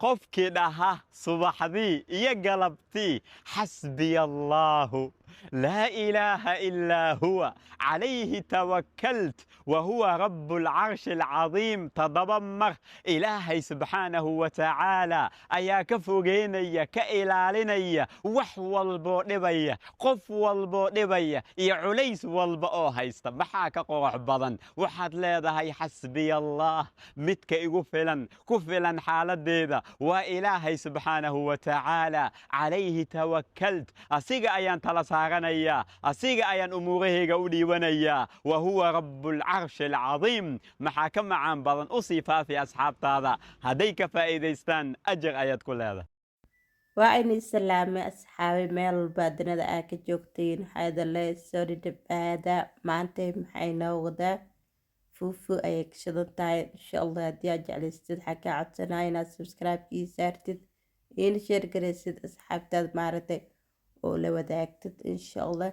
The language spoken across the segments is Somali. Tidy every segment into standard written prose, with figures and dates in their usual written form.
Qofkii dhaha subaxdii iyo galabtii "Xasbiya Allaahu, laa ilaaha illaa huwa, calayhi tawakalt wa huwa rabu alcarshi alcadiim" 7 mar, Ilaahay subxaanahu wa tacaala ayaa ka fogeynaya, ka ilaalinaya wax walboo dhibaya, qof walboo dhibaya iyo culays walba oo haysta. Maxaa ka qurux badan? Waxaad leedahay: "Xasbiya Allah, midka igu filan, ku filan xaaladeeda waa Ilaahay subxaanahu wa tacaala, calayhi tawakalt, asiga ayaan tala saaranayaa, asiga ayaan umuurahayga u dhiibanayaa, wa huwa rabu alcarshi alcadiim." Maxaa ka macaan badan? U sii faafi asxaabtaada, hadday ka faa'iidaystaan ajar ayaad ku leedahay. Waa inay salaamay asxaabi meel walba adduunyada aa ka joogtiin. Waxaa idin leeyahay soo dhadhawaada. Maanta maxay noo wadaa? Fuufu ayay ka shidan tahay, insha Allah. Haddii aad jeclaystid, waxaa kaa codsanaya inaad subscribe-kii saartid, iina share garaysid asxaabtaad, maaragtay, oo la wadaagtid, insha Allah.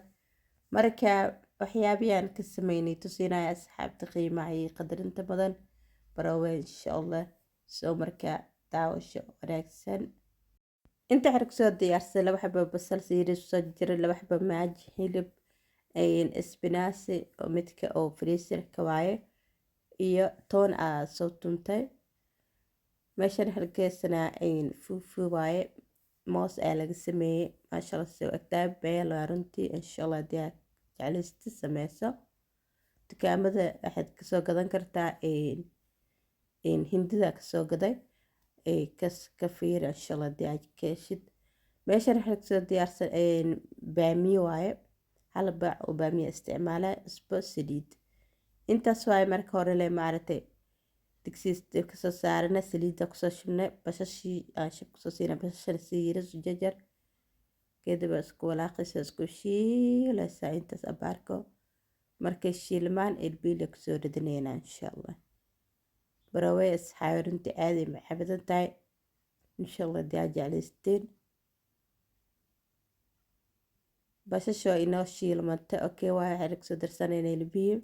Marka waxyaabihii ka sameynay tusinaya asxaabta qiimaha iyo qadarinta badan barowe, insha Allah. Soo marka daawasho wanaagsan. Inta waxaan kusoo diyaarsaday 2 xabo basal siiriis soo jiray, 2 xabo Maggi, hilib, isbinaasi oo midka oo freezerka waaye, iyo toon aa soo tuntay. Meeshan hargeysanaa fuufu waaye, moos ayaa laga sameeyey. Maasha Allah, soo egtaa beel waa runtii. Insha Allah, haddii aad jeclaysta sameyso. Dukaamada waxaad kasoo gadan kartaa, Hindida kasoo gaday, ka fiiri, insha Allah, haddii aad ka heshid. Meeshan waxaa kusoo diyaarsan baamiye waaye, hal baac oo baamiye isticmaala, cusbo, saliid, intaas waaye. Marka hore le maaragtay digsiis kasoo saarana, saliidda kusoo shubnay, basashii aan shab kusoo siinay, basashana si yaris u jarjar. Kadib waa isku walaaqaysa, isku shiilaysaa intaas abaarko. Markay shiilmaan, ilbiila kusoo ridinaynaa, insha Allah. Barawey asxaabi, runtii aad ay macaan badan tahay, insha Allah, haddii aad jeclaysteen. Basasha waa inoo shiilmanta, okay waaye. Waxaan kusoo darsanayna ilbihii,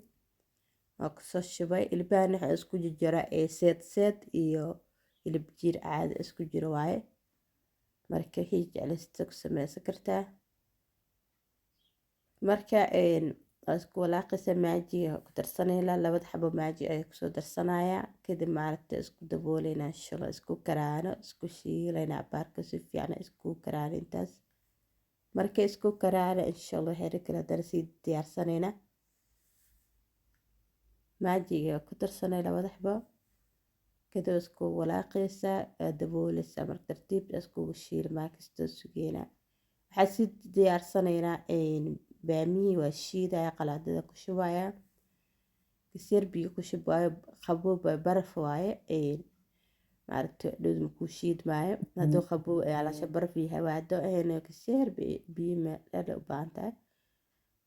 waa kusoo shubay. Ilbahan waxaa isku jira ee seed seed iyo hilib jiir caadi isku jiro waaye. Marka wixii jeclaysta ku sameysan kartaa. Marka waa isku walaaqaysa, Maggiga ku darsanayna, labada xabo Maggi ayaa kusoo darsanaya. Kadib maaragta isku dabooleyna, insha Allah, isku karaano, isku shiilayna abaarka si fiican isku karaano. Intaas markay isku karaano, insha Allah, waxay kale haddana sii diyaarsanayna. Maggiga ku darsanay labada xabo, kadib isku walaaqaysaa, dabooleysaa. Marka tartiib iskugu shiilmaa kastoo sugeynaa. Waxaa sii diyaarsanaynaa baamihii, waa shiidaya, qalaadada ku shubaya, kasyar biyo ku shub waayo, qaboob baraf waaye, maaragtay, dhow makuu shiidmaayo hadduu qaboob alasha baraf yahay. Waa hadduu ahayn, kasyar biyo dheer u baahan tahay.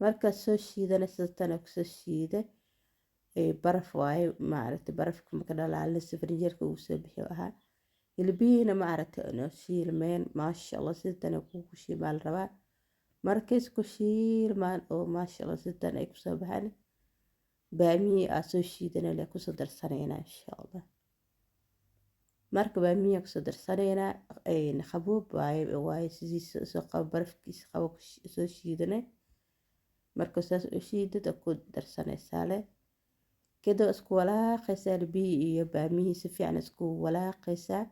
Markaad soo shiidana, sidatan kusoo shiida, baraf waaye, maaragtay, barafka maka dhalaalinayso, farinjeerka uu soo bixiyo ahaa. Hilbihiina maaragtay inoo shiilmeen, maasha Allah, sidatan kugu shiilmaa la rabaa. Markay isku shiilmaan oo maasha Allah sidan ay kusoo baxaan, baamihii aa soo shiidana le kusoo darsanaynaa, insha Allah. Marka baamihi kusoo darsanaynaa, qaboob waaye, sidiisa soo qabo, barafkiisa qabo, soo shiidanay. Marka saas u shiidad ku darsanaysaa leh, kadib isku walaaqaysaa biyihii iyo baamihii, si fiican isku walaaqaysaa.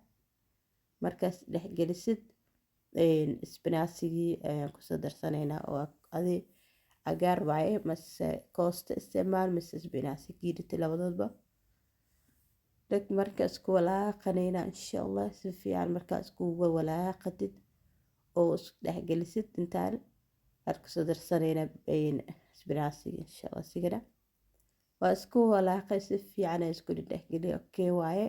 Markaas dhexgelisid, isbinaasigii ayaan kusoo darsanaynaa, oo adi cagaar waaye, mase koosta isticmaal mase isbinaasi giirita, labadoodba dheg. Marka isku walaaqanaynaa, insha Allah, si fiican. Markaa isku walaaqatid oo isku dhexgelisid, intaan waxaad kusoo darsanaynaa isbinaasiga, insha Allah. Sigana waa isku walaaqay, si fiican isku dhexgeliya, okay waaye.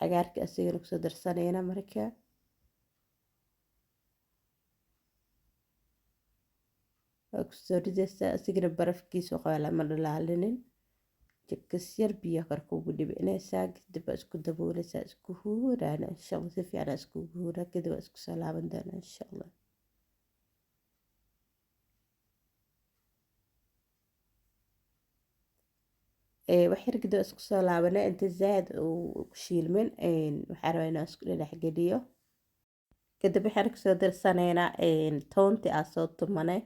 Cagaarka asigana kusoo darsanayna. Marka waa kusoo ridaysaa, asigana barafkiisa qaba, lama dhalaalinin. Kasyar biyo korka ugu dhibcinaysaa, kadib waa isku dabooleysaa, isku huuraana, insha Allah, si fiican iskugu huuraa. Kadib waa isku soo laaban doonaa, insha Allah. Wax yar kadib isku soo laabanay inta zaaid uu shiilmin. Waxaa rabaa inaan isku dhinac geliyo. Kadib waxaan kusoo darsanaynaa toontii aan soo tumanay.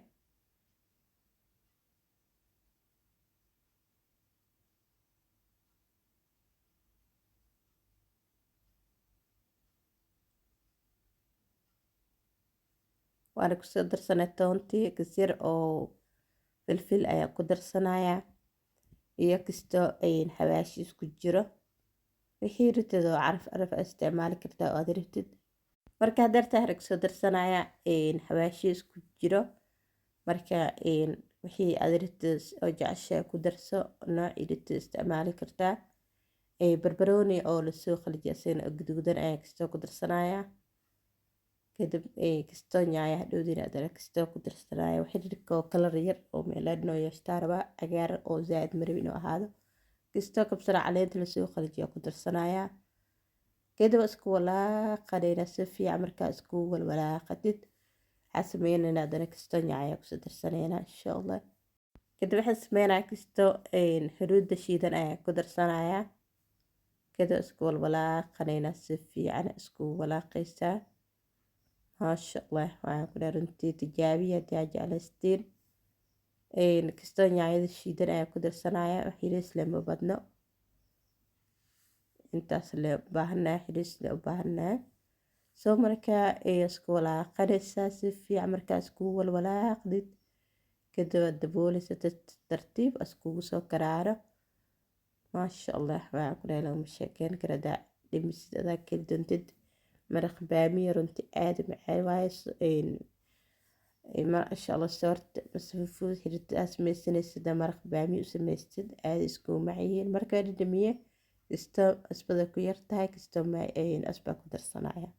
Waana kusoo darsanay toontii, kasir oo filfil ayaa ku darsanayaa iyo kasto xawaashi isku jiro. Wixii rabtid oo caraf caraf aad isticmaali kartaa oo aad rabtid. Marka hadeerta waxaan kusoo darsanayaa xawaashi isku jiro. Marka wixii aad rabtid oo jeceshahay ku darso, noocii rabtid isticmaali kartaa. Barbarooni oo lasoo qalajiyay asagana oo guduudan ayaan kastoo ku darsanayaa. Kadib kastoo nyaanya hadhowdiina haddana kastoo ku darsanaya. Wax yar oo kalar yar oo meelaad noo yeeshtaa rabaa, cagaar oo zaaid marab inuu ahaado. Kastoo kabsar caleenta lasoo qalajiyo ku darsanayaa. Kadib isku walaaqanayna si fiican. Markaa isku walwalaaqatid, waxaa sameynayna haddana kastoo nyaanya kusoo darsanaynaa insha Allah. Kadib waxaan sameynaya kastoo huruudda shiidan ayaa ku darsanayaa. Kadib isku walwalaaqanaynaa, si fiican isku walaaqaysaa. Maasha Allah, waxaan ku dhahay runtii tijaabiya haddii aad jeclaystiin. Kastoo nyaanyada shiidan ayaa ku darsanaya. Wax yariis lema badno, intaas le u baahannahay, xiriis le u baahannahay. Soo markaa isku walaaqanaysaa si fiican. Markaa isku walwalaaqdid kadib aad dabooleysa, tartiib iskugu soo karaaro. Maasha Allah, waxaan ku dhahay lagama sheekeyn kara. Hadaa dhimisid adaa keli doontid. Maraq baamiya runtii aada u macaan waaye. Maasha Allah, soorta mase xirita aad sameysanaysid, maraq baamiya u samaystid, aada iskugu macyihiin. Markaa dhadhamiye, kastoo cusbada ku yar tahay, kastoo cusbaa ku darsanaya.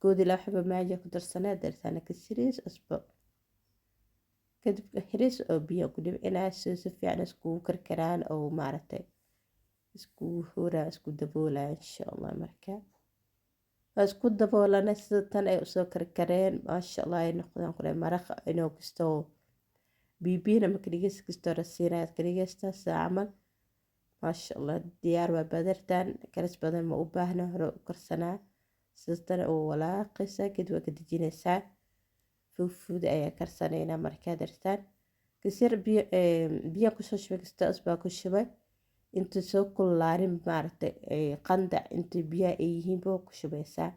Koodii laba xabo maaja ku darsanaya, dartana kasiriis cusbo. Kadib xiriis oo biyo ku dhibcinaya si si fiican iskugu karkaraan oo maaragtay iskugu hooraan, isku daboolaya insha Allah. Marka waa isku daboolana sida tan ay usoo karkareen, maasha Allah ay noqdaan kule. Maraq inuu kastoo biibiyana ma kadhigaysa, kastoo rasiinayaad kadhigaysta sida camal. Maasha Allah, diyaar waa badartan. Karis badan ma u baahna, hore u karsanaa. Sida tan oo walaaqaysaa, kadib waa ka dejinaysaa. Fuufuuda ayaa karsanaynaa. Markaa dartaan kasir biyo, biyo kusoo shubay, kasta cusbaa ku shubay. Inta soo kululaanin maaragtay qandac inta biyaha ay yihiinba waa ku shubaysaa.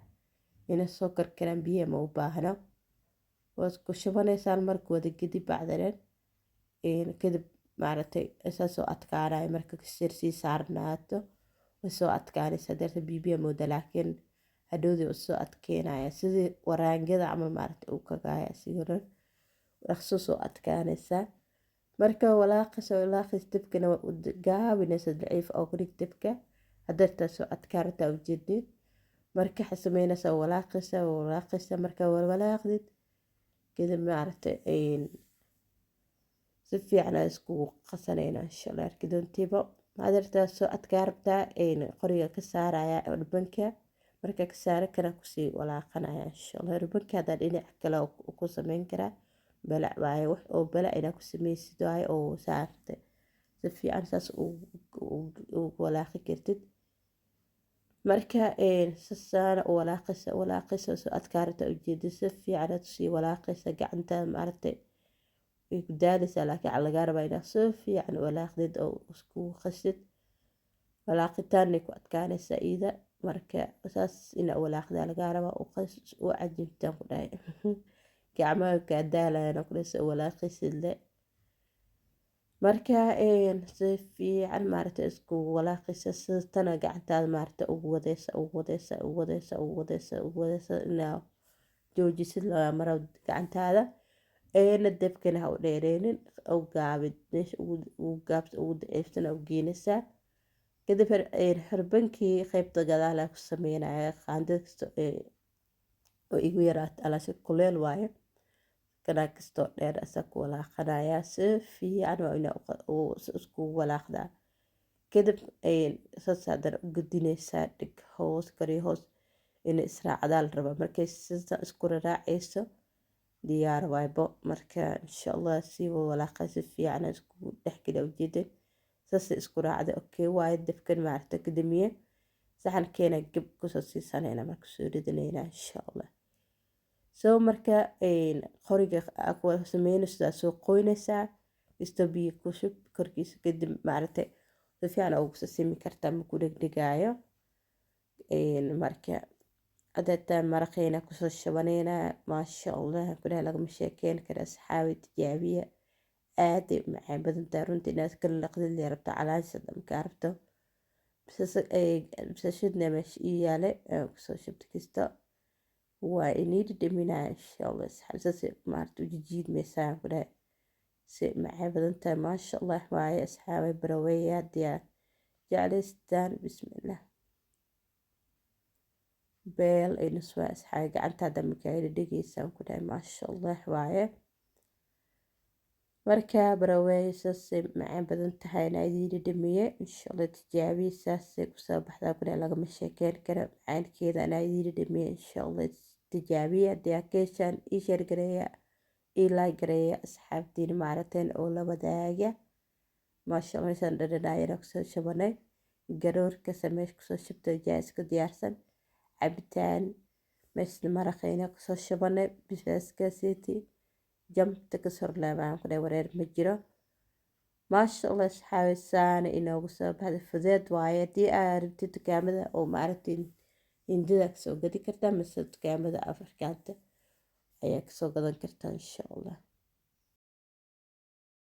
Inay soo karkaraan biyaha ma u baahno. Waad ku shubanaysaan marka wada gedi bacdanen. Kadib maaragtay saasoo adkaanaya. Marka kasir sii saarnaato way soo adkaanaysaa. Darta biyo mooda, laakiin hadhowdii uu soo adkeynaya sidii waraangada camal maaragtay uu kagaaya asigoo dhan, dhaqso soo adkaanaysaa. Marka walaaqaysa walaaqays, dabkana waa u gaabinaysa, daciif oo ku dhig dabka. Hadeertaa soo adkaa rabtaa ujeedin. Marka waxaa sameynaysaa walaaqaysa walaaqaysa. Marka walwalaaqdid kadib maaragtay si fiican aa iskugu qasanayna insha Allah. Arki doontiiba hadeertaa soo adkaa rabtaa. Qoriga ka saaraya rubanka. Marka ka saara kana kusii walaaqanaya insha Allah. Rubanka haddaa dhinac kale ku sameyn karaa, balac waaye, wax oo balac inaa ku sameysid waaye oo saartay si fiican saas ugu walaaqi kartid. Marka sasaana u walaaqaysa walaaqaysa, soo adkaa rabtaa ujeeda. Si fiican aad usii walaaqaysa gacantaada maaragtay way ku daalaysaa, laakiin waxaa lagaa rabaa inaad si fiican walaaqdid oo isku qasid. Walaaqitaanay ku adkaanaysaa iida. Marka saas inaa walaaqdaa lagaa rabaa, u qas u cajibtaan ku dhahay, gacmaha kaa daalayaan ku dhahay walaaqaysid le. Marka si fiican maaragtay isku walaaqaysa sida tana, gacantaada maaragtay ugu wadaysa ugu wadaysa ugu wadaysa ugu wadaysa ugu wadaysa. Inaa joojisid mara gacantaada eena dabkana ha u dheereynin, u gaabid meesha ugu gaabta ugu daciiftana u geynaysaa. Kadib xirbankii qeybta gadaal ku sameynaya qaandada kasta oo igu yaraata alaasha kuleel waaye. Kanaa kastoo dheer asaa ku walaaqanaya si fiican, waa inaa iskugu walaaqdaa. Kadib saas haddana u gudinaysaa dhig hoos kariyo hoos inay israacdaa la rabaa. Markay sida isku raraacayso diyaar waaybo. Marka insha Allah sii walaaqay si fiican iskugu dhexgeliya ujeedin. Saasay isku raacday. Okay waaye, dabkan maaragta ka damiye, saxankeena geb kusoo siisanayna, marka soo ridanayna insha Allah. So marka qoriga sameynayso soo qoynaysaa, isto biyo ku shub korkiisa, kadib maaragtay si fiican ugu sasimi kartaa, ma ku dhegdhegaayo. Marka hadeetaan maraqeyna kusoo shubaneynaa. Maasha Allah kudhaha, lagama sheekeyn kara asxaabi, tijaabiya, aaday u macaan badan tahay runtii. Inaad kala laqdid lee rabto, calaanshad markaa rabto. Basashadna meesha ii yaale kusoo shubta kasta, waa inii dhadhaminaa insha Allah asxaabi. Saas maaragta u jijiidmaysaa kudhaha, si macaan badan tahay, maasha Allah waaye asxaabi. Baraweeya haddii aad jeclaystaan. Bismillah, beel ay nus waa asxaabi, gacantaada markaa dhegeysaan ku dhahay, maasha Allah waaye. Marka baraweey, saasay macaan badan tahay, na idiin dhadhamiye insha Allah. Tijaabiye, saasay kusoo baxdaa ku dhahay, lagama sheekeyn karo macaankeeda, anaa idiin dhadhamiye insha Allah. Tijaabiye, haddii aad ka heshaan ii share gareeya, ii like gareeya, asxaabtiina maaragteen oo la wadaaga. Maasha Allah, meeshaan dhadhanayana kusoo shubanay, garoorka sameesh kusoo shubtay, jaaska diyaarsan, cabitaan meeshna maraqeyna kusoo shubanay, basbaaska seeti jamta kasoo laabaan ku dhahay, wareer ma jiro. Maasha Allah asxaabi, saana inoogu soo baxday, fudeed waaye. Haddii aad rabtid dukaamada oo maaragtay Hindida kasoo gadi kartaa, mise dukaamada Afrikaanta ayaa kasoo gadan kartaa insha Allah.